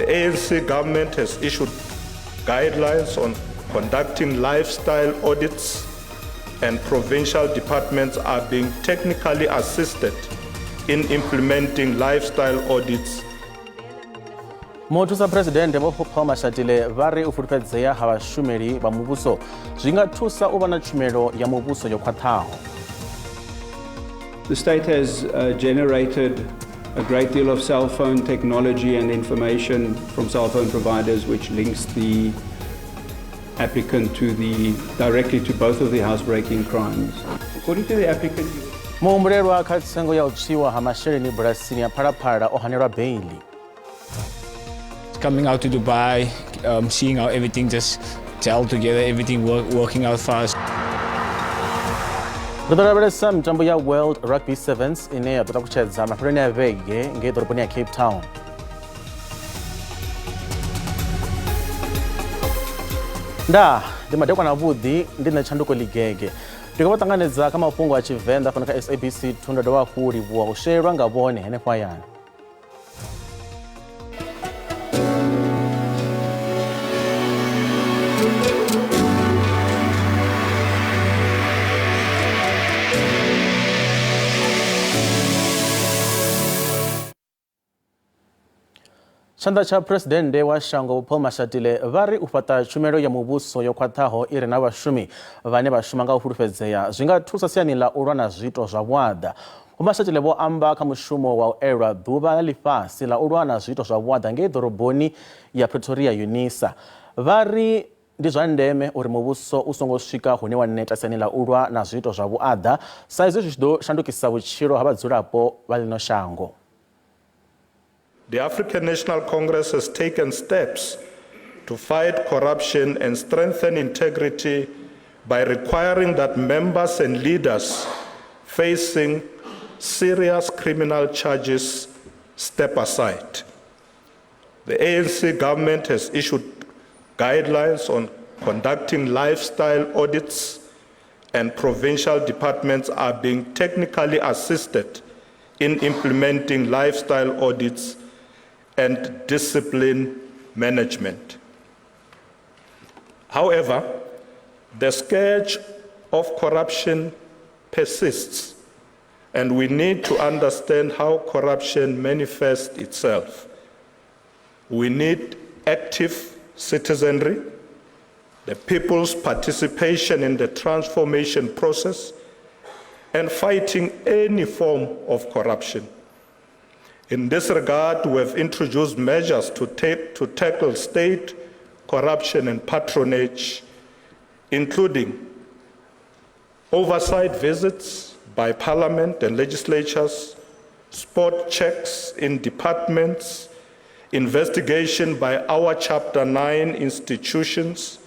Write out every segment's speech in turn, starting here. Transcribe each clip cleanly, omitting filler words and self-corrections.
ANC government has issued guidelines on conducting lifestyle audits, and provincial departments are being technically assisted in implementing lifestyle audits. Muthusa Phresidennde Vho Paul Mashatile vha ri u fulufhedzea ha vhashumeli vha muvhuso zwi nga thusa u vha na tshumelo ya muvhuso yo khwaṱhaho. The state has generated a great deal of cell phone technology and information from cell phone providers, which links the applicant to the directly to both of the housebreaking crimes. According to the applicant, Muhumbulelwa kha tsengo ya u tswiwa ha masheleni bulasini ya Phalaphala o hanelwa beiḽi. Coming out to Dubai, seeing how everything just gelled together, everything working out fast. Ri ḓo lavhelesa mitambo ya World Rugby Sevens ine ya ḓo takutshedza mafheloni a vhege ngei ḓoroboni ya Cape Town. Ndaa, ndi madekwana avhuḓi, ndi nṋe Tshanduko Ligege. Ndi khou vha ṱanganedza kha mafhungo a Tshivenḓa fhano kha SABC 2 nda dovha hafhu livhuwa u xelelwa nga vhone henefho hayani. Tshanḓa tsha Phresidennde wa shango Paul Mashatile vha ri u fhaṱa tshumelo ya muvhuso yo khwaṱhaho i re na vhashumi vhane vha shuma nga u fhulufhedzea zwi nga thusa siani ḽa u lwa na zwiito zwa vhuaḓa. Vho Mashatile vho amba kha mushumo wa u elwa ḓuvha ḽa ḽifhasi ḽa u lwa na zwiito zwa vhuaḓa ngei ḓoroboni ya Pretoria Unisa. Vha ri ndi zwa ndeme uri muvhuso u songo swika hune wa neta siani ḽa u lwa na zwiito zwa vhuaḓa sa izwi zwi tshi ḓo shandukisa vhutshilo ha vhadzulapo vha ḽino shango. The African National Congress has taken steps to fight corruption and strengthen integrity by requiring that members and leaders facing serious criminal charges step aside. The ANC government has issued guidelines on conducting lifestyle audits, and provincial departments are being technically assisted in implementing lifestyle audits and discipline management. However, the scourge of corruption persists, and we need to understand how corruption manifests itself. We need active citizenry, the people's participation in the transformation process, and fighting any form of corruption. In this regard, we have introduced measures to tackle state corruption and patronage, including oversight visits by parliament and legislatures, spot checks in departments, investigation by our Chapter 9 institutions,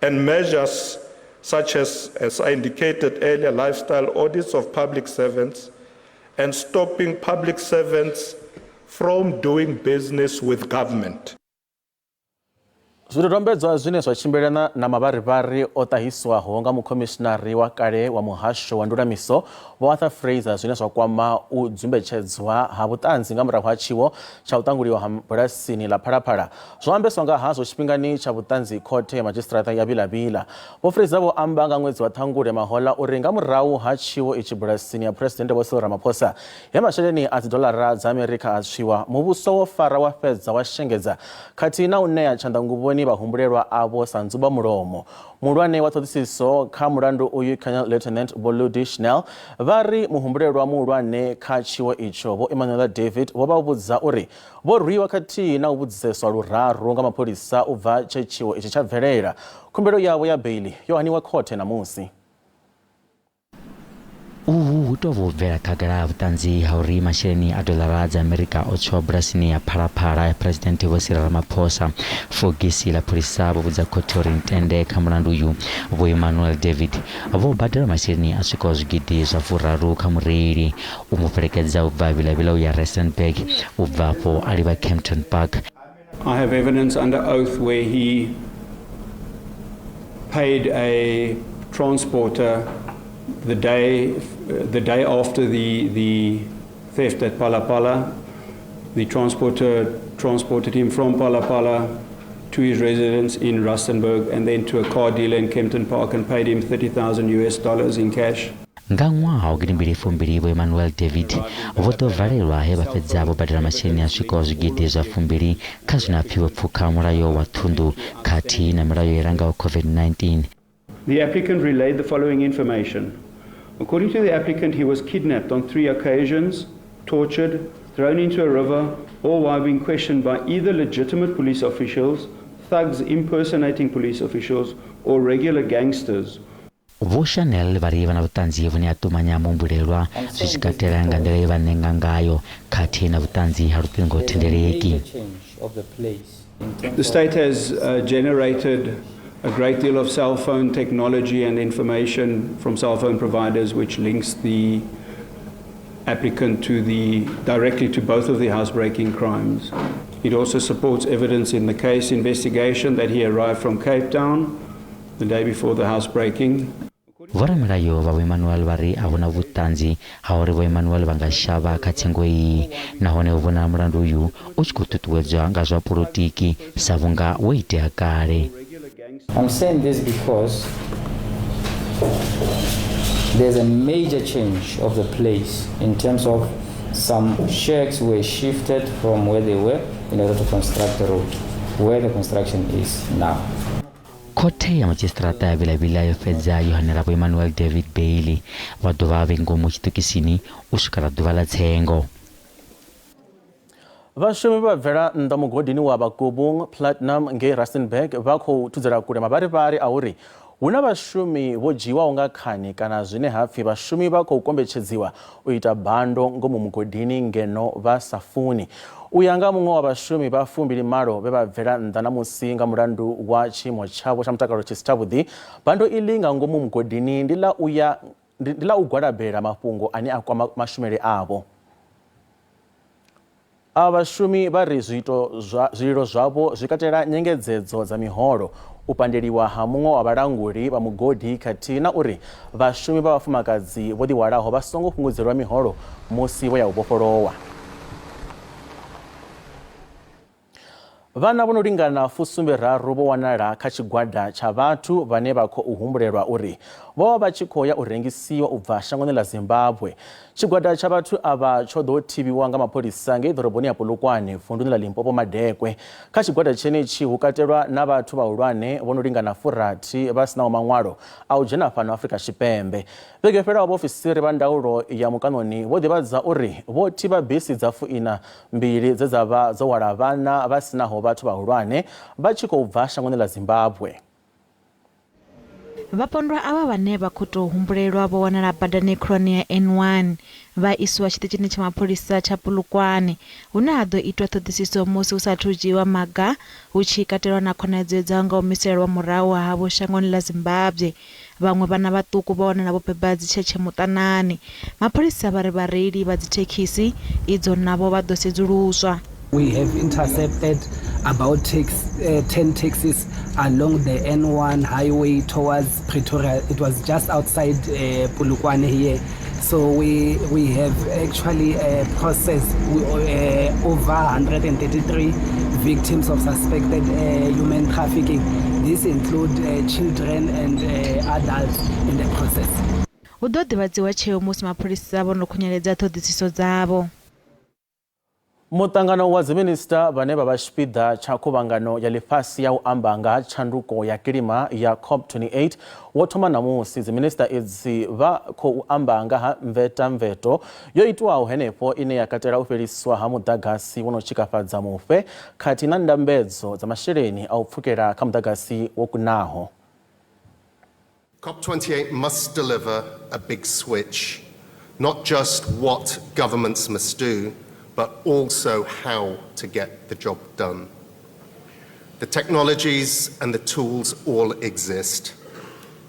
and measures such as I indicated earlier, lifestyle audits of public servants and stopping public servants from doing business with government. Zwidodombedzwa zwine zwa tshimbilelana na mavharivhari o ṱahiswaho nga mukhomishinari wa kale wa muhasho wa ndulamiso Vho Arthur Fraser zwine zwa kwama u dzumbetshedzwa ha vhuṱanzi nga murahu ha tshiwo tsha u ṱanguliwa ha bulasini ḽa Phalaphala zwo ambeswa nga hazwo tshifhingani tsha vhuṱanzi khothe ya madzhisiṱiraṱa ya Vila-Vila. Vho Fraser vho amba nga ṅwedzi wa Ṱhangule mahoḽa uri nga murahu ha tshiwo itshi bulasini ya Phresidennde Vho Cyril Ramaphosa he masheleni a dzidoḽara dza Amerika a tswiwa, muvhuso wo fara wa fhedza wa shengedza khathihi na u ṋea tshanḓanguvhoni vhahumbulelwa avho sa nzumbamulomo. Muhulwane wa ṱhoḓisiso kha mulandu uyu Colonel Lieutenant Vho Ludi Schnell vha ri muhumbulelwa muhulwane kha tshiwo itsho Vho Emmanuela David vho vha vhudza uri vho rwiwa khathihi na u vhudziseswa luraru nga mapholisa u bva tshe tshiwo itshi tsha bvelela. Khumbelo yavho ya beiḽi yo haniwa khothe ṋamusi. Uhu hu tou vha u bvela khagala ha vhuṱanzi ha uri masheleni a doḽara dza Amerika o tswiwa bulasini ya Phalaphala ya Phresidennde Vho Cyril Ramaphosa. Fogisi ḽa pholisa vho vhudza khothe uri ntende kha mulandu uyu, Vho Emmanuel David, vho badela masheleni a swikaho zwigidi zwa furaru kha mureili u mu fhelekedza u bva Vila-Vila u ya Rustenburg, u bva afho a livha Kempton Park. I have evidence under oath where he paid a transporter the day after the theft at Phala Phala. The transporter Transported him from Phala to his residence in Rustenburg and then to a car dealer in Kempton Park and paid him $30,000 US dollars in cash. Nga ṅwaha wa 2020 Vho Emmanuel David vho ḓo valelwa he vha fhedza vho badela masheleni a swikaho zwigidi zwa 20 kha zwine ha pfi vho pfukha mulayo wa ṱhunḓu khathihi na milayo i langaho COVID-19. The applicant relayed the following information. According to the applicant, he was kidnapped on 3 occasions, tortured, thrown into a river, all while being questioned by either legitimate police officials, thugs impersonating police officials, or regular gangsters. Vho Chanel vha ri vha na vhuṱanzi vhune ha ṱumanya muhumbulelwa zwi tshi katela nga nḓila ye vha ṋenga ngayo khathihi na vhuṱanzi ha luṱingothendeleki. The state has generated a great deal of cell phone technology and information from cell phone providers, which links the applicant to directly to both of the housebreaking crimes. It also supports evidence in the case investigation that he arrived from Cape Town the day before the housebreaking. Vhoramilayo vha Vho Emmanuel vha ri a hu na vhuṱanzi ha uri Vho Emmanuel vha nga shavha kha tsengo iyi, nahone hu vhonala mulandu uyu u tshi khou ṱuṱuwedzwa nga zwa polotiki sa vhunga wo itea kale. I'm saying this because there's a major change of the place in terms of some shacks were shifted from where they were in order to construct the road, where the construction is now. Khothe ya madzhisiṱiraṱa ya Vilavila yo fhedza yo hanela Vho Emmanuel David Bailey vha ḓo vha vhe ngomu tshiṱokisini u swikela ḓuvha ḽa tsengo. Vhashumi vha bvela nnḓa mugodini wa Bakubung Platinum ngei Rustenburg vha khou thudzela kule mavharivhari a uri hu na vhashumi vho dzhiwaho nga khani kana zwine ha pfi vhashumi vha khou kombetshedziwa u ita bando ngomu mugodini ngeno vha sa funi. U ya nga muṅwe wa vhashumi vha 28 vhe vha bvela nnḓa ṋamusi nga mulandu wa tshiimo tshavho tsha mutakalo tshi si tshavhuḓi, bando iḽi nga ngomu mugodini ndi ḽa u gwalabela mafhungo ane a kwama mashumele avho. Avha vhashumi vha ri zwililo zwavho zwi katela nyengedzedzo dza miholo, u pandeliwa ha muṅwe wa vhalanguli vha mugodi khathihi na uri vhashumi vha vhafumakadzi vho ḓihwalaho vha songo fhungudzelwa miholo musi vho ya u vhofholowa. Vhana vho no lingana 73 vho wanala kha tshigwada tsha vhathu vhane vha khou humbulelwa uri vho vha vha tshi khou ya u rengisiwa u bva shangoni ḽa Zimbabwe. Tshigwada tsha vhathu avha tsho ḓo thivhiwa nga mapholisa ngei ḓoroboni ya Polokwane, vunduni ḽa Limpopo Madekwe. Kha tshigwada tshenetshi hu katelwa na vhathu vhahulwane vho no lingana 60 vha sinaho maṅwalo a u dzhena fhano Afrika Tshipembe. Vhege yo fhelaho vhaofisiri vha ndaulo ya mukanoni vho ḓivhadza uri vho thivha bisi dza 42 dze dza vha dzo hwala vhana vha sinaho vhathu vhahulwane vha tshi khou bva shangoni ḽa Zimbabwe. Vhapondwa avha vhane vha khou tou humbulelwa vho wanala badani khulwane ya N1 vha isiwa tshiṱitshini tsha mapholisa tsha Polokwane, hune ha ḓo itwa ṱhoḓisiso musi hu sathu dzhiiwa maga, hu tshi katelwa na khonadzeo dza nga humiselwa murahu havho shangoni ḽa Zimbabwe. Vhaṅwe vhana vhaṱuku vho wanala vho beba dzitshetshe muṱanani. Mapholisa vha ri vhareili vha dzithekhisi idzo navho vha ḓo sedzuluswa. We have intercepted about 10 taxis along the N1 highway towards Pretoria. It was just outside Polokwane here. So we have actually processed over 133 victims of suspected human trafficking. This includes children and adults in the process. Hu ḓo ḓivhadziwa tsheo musi mapholisa vho no khunyeledza ṱhoḓisiso dzavho. Muṱangano wa dziminista vhane vha vha tshipiḓa tsha khuvhangano ya ḽifhasi ya u amba nga ha tshanduko ya kilima ya COP28 wo thoma ṋamusi. Dziminista idzi vha khou amba nga ha mvetamveto yo itwaho henefho ine ya katela u fheliswa ha muḓagasi wo no tshikafhadza mufhe khathihi na ndambedzo dza masheleni a u pfukela kha muḓagasi wo kunaho. COP28 must deliver a big switch, not just what governments must do, but also how to get the job done. The technologies and the tools all exist.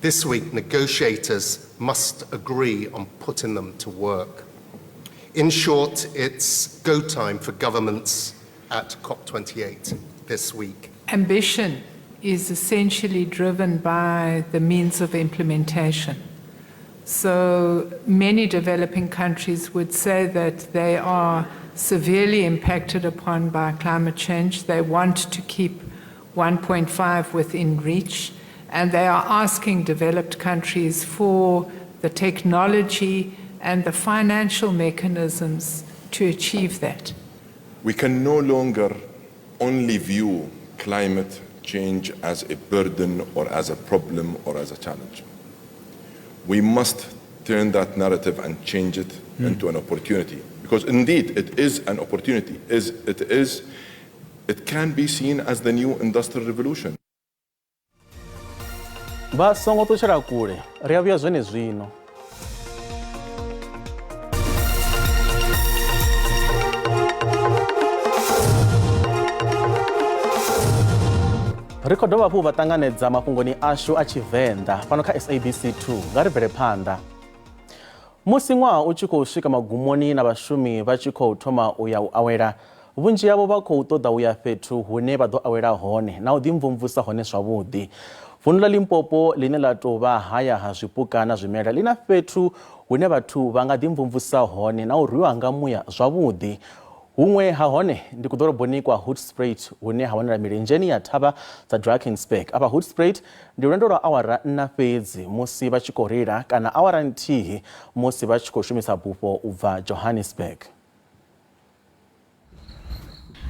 This week, negotiators must agree on putting them to work. In short, it's go time for governments at COP28 this week. Ambition is essentially driven by the means of implementation. So many developing countries would say that they are severely impacted upon by climate change. They want to keep 1.5 within reach, and they are asking developed countries for the technology and the financial mechanisms to achieve that. We can no longer only view climate change as a burden or as a problem or as a challenge. We must turn that narrative and change it into an opportunity, because indeed it is an opportunity. It can be seen as the new industrial revolution. Vha songo ṱutshela kule, ri a vhuya zwenezwino. Ri khou dovha hafhu vha ṱanganedza mafhungoni ashu a Tshivenḓa fhano kha SABC 2. Nga ri bvele phanḓa. Musi ṅwaha u tshi khou swika magumoni na vhashumi vha tshi khou thoma u ya u awela, vhunzhi havho vha khou ṱoḓa u ya fhethu hune vha ḓo awela hone na u ḓimvumvusa hone zwavhuḓi. Vundu ḽa Limpopo ḽine ḽa tou vha haya ha zwipuka na zwimela ḽi na fhethu hune vhathu vha nga ḓimvumvusa hone na u rwiwa nga muya zwavhuḓi. Huṅwe ha hone ndi kuḓoroboni kwa Hoedspruit hune ha wanala milenzheni ya thavha dza Drakensberg. Afha Hoedspruit ndi lwendo lwa awara 4 fhedzi musi vha tshi khou reila kana awara 1 musi vha tshi khou shumisa bufho u bva Johannesburg.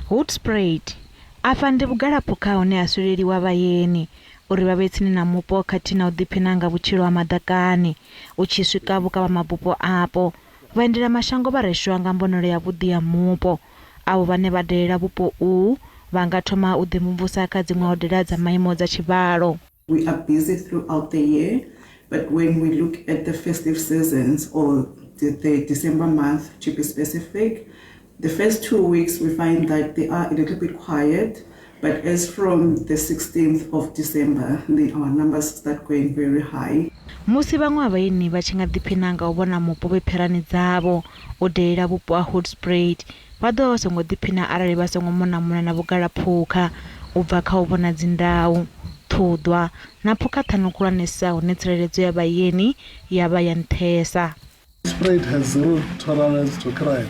Hoedspruit afha ndi vhugalaphukha hune ha sweleliwa vhayeni uri vha vhe tsini na mupo khathihi na u ḓiphina nga vhutshilo ha maḓakani. U tshi swika vhukavha mabufho apo, vhaendela mashango vha reshwa nga mbonalo ya vhuḓi ya mupo. Avho vhane vha dalela vhupo uhu vha nga thoma u ḓimvumvusa kha dziṅwe hodela dza maimo dza tshivhalo. We are busy throughout the year, but when we look at the festive seasons or the December month to be specific, the first 2 weeks we find that they are a little bit quiet, but as from the 16th of December, then our numbers start going very high. Musi vhaṅwe vhaeni vha tshi nga ḓiphina nga u vhona mupo vhe pherani dzavho, u dalela vhupo ha Hoedspruit vha ḓo vha vha songo ḓiphina arali vha songo mona-mona na vhugalaphukha, u bva kha u vhona dzindau, ṱhuḓwa na phukha ṱhanu khulwanesa hune tsireledzo ya vhaeni ya vha ya nṱhesa. Hoedspruit has zero tolerance to crime,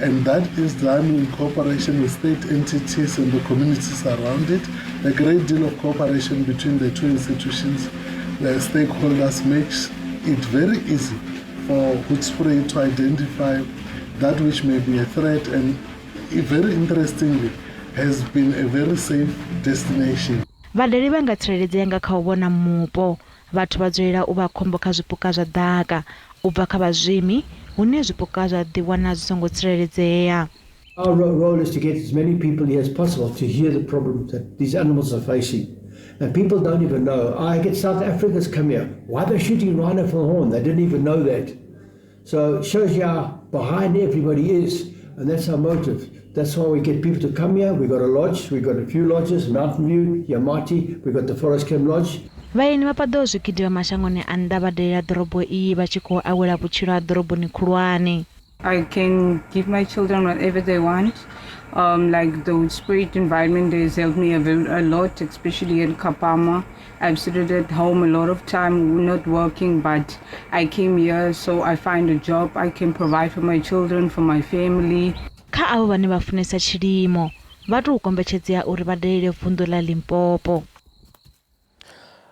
and that is done in cooperation with state entities and the communities around it. A great deal of cooperation between the two institutions, the stakeholders, makes it very easy for Hoedspruit to identify that which may be a threat, and very interestingly has been a very safe destination. Vhadali vha nga tsireledzea nga kha u vhona mupo. Vhathu vha dzulela u vha khombo kha zwipuka zwa ḓaka, u bva kha vhazwimi hune zwipuka zwa ḓiwana zwi songo tsireledzea. Our role is to get as many people here as possible to hear the problems that these animals are facing. And people don't even know. I get South Africans come here. Why are they shooting rhino for the horn? They didn't even know that. So it shows you how behind everybody is, and that's our motive. That's why we get people to come here. We got a lodge, we got a few lodges, Mountain View, Yamati, we got the Forest Camp Lodge. Vhaeni vha paḓaho zwigidi vha mashangoni a nnḓa vha dalela ḓorobo iyi vha tshi khou awela vhutshilo ha ḓoroboni khulwane. I can give my children whatever they want. Like the Hoedspruit environment has helped me a lot, especially in Kapama. I've sitting at home a lot of time, not working, but I came here so I find a job. I can provide for my children, for my family. Kha avho vhane vha funesa tshilimo, vha tou kombetshedzea uri vha dalele vunḓu ḽa Limpopo.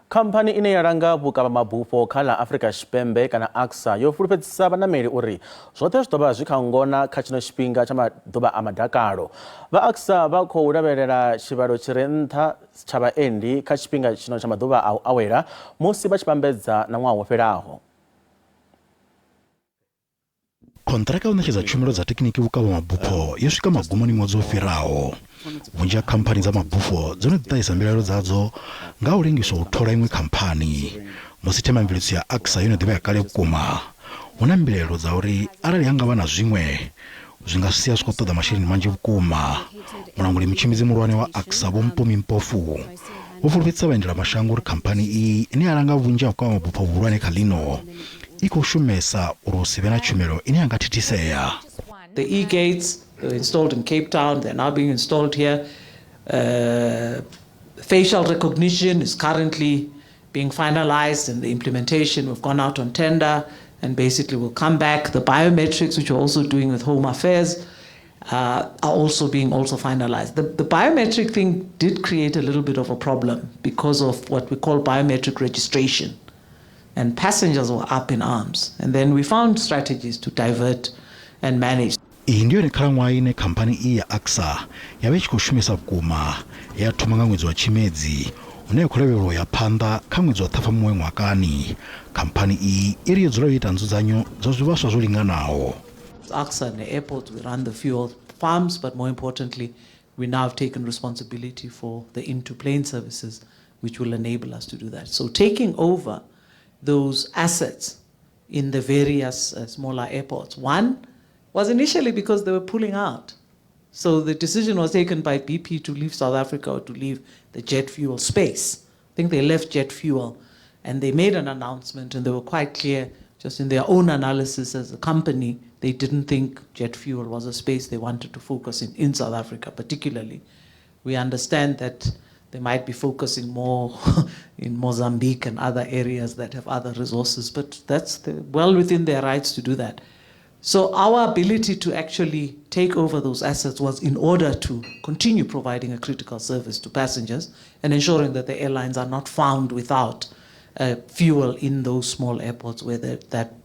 Khamphani ine ya langa vhukavha mabufho kha ḽa Afrika Tshipembe kana ACSA yo fulufhedzisa vhanameli uri zwoṱhe zwi ḓo vha zwi kha ngona kha tshino tshifhinga tsha maḓuvha a madakalo. Vha ACSA vha khou lavhelela tshivhalo tshi re nṱha tsha vhaendi kha tshifhinga tshino tsha maḓuvha a u awela musi vha tshi vhambedza na ṅwaha wo fhelaho. Kontraka ya u ṋetshedza tshumelo dza thekiniki vhukavha mabufho yo swika magumoni ṅwedzi wo fhiraho. Vhunzhi ha khamphani dza mabufho dzo no ḓi ṱahisa mbilaelo dzadzo nga u lengiswa u thola iṅwe khamphani. Musi themamveledziso ya ACSA yo no ḓivha ya kale vhukuma, hu na mbilaelo dza uri arali ha nga vha na zwiṅwe zwi nga sia zwi khou ṱoḓa masheleni manzhi vhukuma. Mulanguli mutshimbidzi muhulwane wa ACSA Vho Mpumi Mpofu vho fulufhedzisa vhaendela mashango uri khamphani iyi ine ya langa vhunzhi ha vhukavha mabufho vhuhulwane kha ḽino i khou shumesa uri hu si vhe na tshumelo ine ya nga thithisea. The e-gates were installed in Cape Town, they're now being installed here. Facial recognition is currently being finalized and the implementation, we've gone out on tender and basically we'll come back. The biometrics, which we're also doing with Home Affairs, are also being finalized. The biometric thing did create a little bit of a problem because of what we call biometric registration. And passengers were up in arms. And then we found strategies to divert and manage. Iyi ndi yone khalaṅwaha ine khamphani iyi ya ACSA ya vha i tshi khou shumisa vhukuma ya thoma nga ṅwedzi wa Tshimedzi hune ya khou lavhelelwa u ya phanḓa kha ṅwedzi wa Ṱhafamuhwe ṅwakani. Khamphani iyi i ri yo dzula yo ita nzudzanyo dza zwivhaswa zwo linganaho. ACSA and the airports, we run the fuel farms, but more importantly, we now have taken responsibility for the into-plane services, which will enable us to do that. So taking over those assets in the various smaller airports. One was initially because they were pulling out. So the decision was taken by BP to leave South Africa or to leave the jet fuel space. I think they left jet fuel and they made an announcement, and they were quite clear, just in their own analysis as a company, they didn't think jet fuel was a space they wanted to focus in South Africa particularly. We understand that they might be focusing more in Mozambique and other areas that have other resources, but that's well within their rights to do that. So our ability to actually take over those assets was in order to continue providing a critical service to passengers and ensuring that the airlines are not found without fuel in those small airports where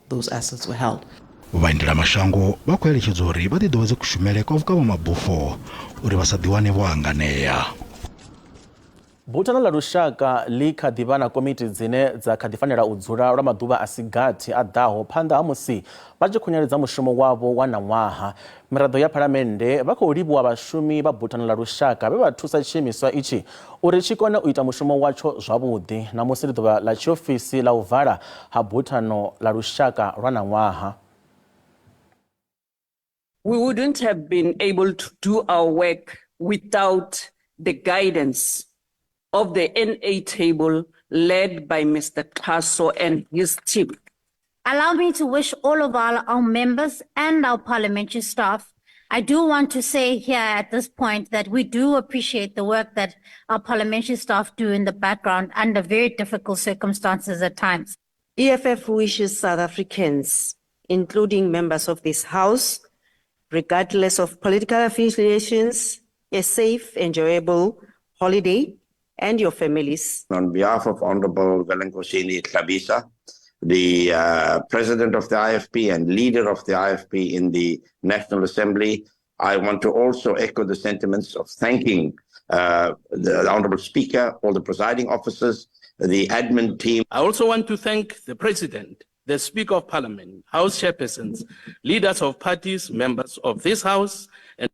those assets were held. Vhaendelamashango vha khou eletshedzwa uri vha ḓiḓowedze kushumele kwa vhukavhamabufho uri vha sa ḓiwane vho hanganea. Buthano ḽa lushaka ḽi kha ḓi vha na komiti dzine dza kha ḓi fanela u dzula lwa maḓuvha a si gathi a ḓaho phanḓa ha musi vha tshi khunyeledza mushumo wavho wa ṋaṅwaha. Miraḓo ya Phalamennde vha khou livhuwa vhashumi vha Buthano ḽa lushaka vhe vha thusa tshiimiswa itshi uri tshi kone u ita mushumo watsho zwavhuḓi. Ṋamusi ndi ḓuvha ḽa tshiofisi ḽa u vala ha Buthano ḽa lushaka lwa ṋaṅwaha. We wouldn't have been able to do our work without the guidance of the NA table led by Mr. Xaso and his team. Allow me to wish all of our members and our parliamentary staff. I do want to say here at this point that we do appreciate the work that our parliamentary staff do in the background under very difficult circumstances at times. EFF wishes South Africans, including members of this House, regardless of political affiliations, a safe, enjoyable holiday and your families. On behalf of Honorable Velenkosini Hlabisa, the president of the IFP and leader of the IFP in the National Assembly, I want to also echo the sentiments of thanking the Honorable Speaker, all the presiding officers, the admin team. I also want to thank the President, the Speaker of Parliament, House chairpersons, leaders of parties, members of this House, and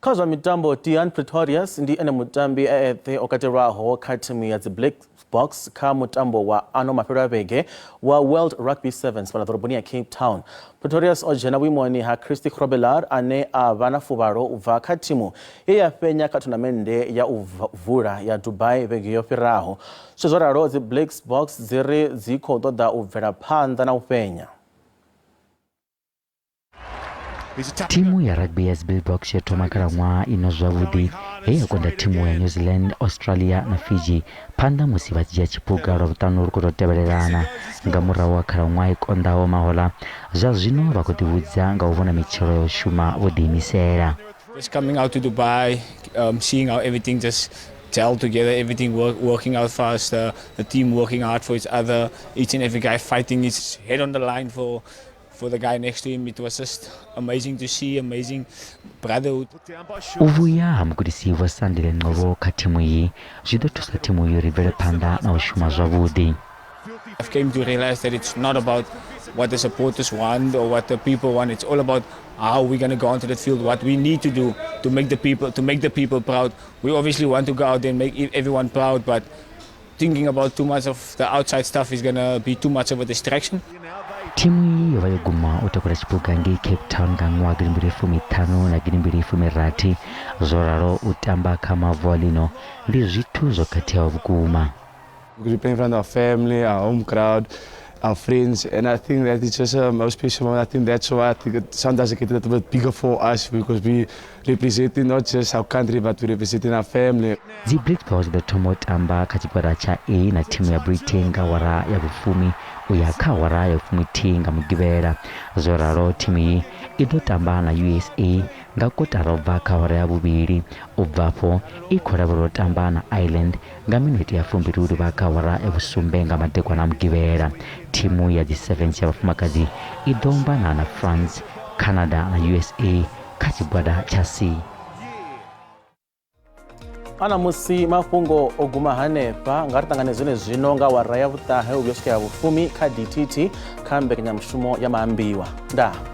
Kha zwa mitambo, Tian Pretorius ndi ene mutambi e eṱhe o katelwaho kha thimu ya dzi Black Box kha mutambo wa ano mafhelo a vhege wa World Rugby Sevens fhaḽa ḓoroboni ya Cape Town. Pretorius o dzhena vhuimoni ha Christy Grobbelaar ane a vha na fuvhalo u bva kha thimu ye ya fhenya kha thonamennde ya u vula ya Dubai vhege yo fhiraho. Zwi zwo ralo, dzi Black Box dzi ri dzi khou ṱoḓa u bvela phanḓa na u fhenya. Thimu ya rugby ya Springboks yo thoma khalaṅwaha ino zwavhuḓi he ya kunda thimu ya New Zealand, Australia na Fiji phanḓa musi vha tshi dzhia tshiphuga lwa vhuṱanu lu khou tou tevhelelana. Nga murahu ha khalaṅwaha i konḓaho mahoḽa, zwa zwino vha khou ḓivhudza nga u vhona mitshelo ya u shuma vho ḓiimisela. Just coming out to Dubai, seeing how everything just gelled together, everything working out fast, the team working hard for each other, each and every guy fighting his head on the line for the guy next to him. It was just amazing to see, amazing brotherhood. U vhuya ha mugudisi Vho Sandile Ngcobo kha thimu iyi zwi ḓo thusa thimu iyi uri i bvele phanḓa na u shuma zwavhuḓi. I've came to realize that it's not about what the supporters want or what the people want. It's all about how we're going to go onto the field, what we need to do to make the people proud. We obviously want to go out there and make everyone proud, but thinking about too much of the outside stuff is going to be too much of a distraction. Thimu iyi yo vha yo guma u takula tshiphuga ngei Cape Town nga ṅwaha 2015 na 2016. Zwo ralo u tamba kha mavu a ḽino ndi zwithu zwo khetheaho vhukuma. Because we play in front of our family, our home crowd, our friends, and I think that it's just a most special moment. I think that's why I think it, sometimes it gets a little bit bigger for us because we representing not just our country but we representing our family. Dzi Blitzboks dzi ḓo thoma u tamba kha tshigwada tsha A na thimu ya Britain nga awara ya vhufumi u ya kha awara ya vhufuminthihi nga Mugivhela. Zwo ralo thimu iyi i ḓo tamba na USA nga kotara u bva kha awara ya vhuvhili. U bva afho i khou lavhelelwa u tamba na Ireland nga minete ya fumbili u livha kha awara ya vhusumbe nga madekwana a Mugivhela. Thimu ya dzi Sevens ya vhafumakadzi i ḓo ombana na France, Canada na USA kha tshigwada tsha C. Ana musi mafhungo o guma hanefha nga ri ṱangane zwene zwino nga awara ya vhuṱahe u vhuya swika ya vhufumi kha DTT kha mbekanyamushumo ya maambiwa. Ndaa.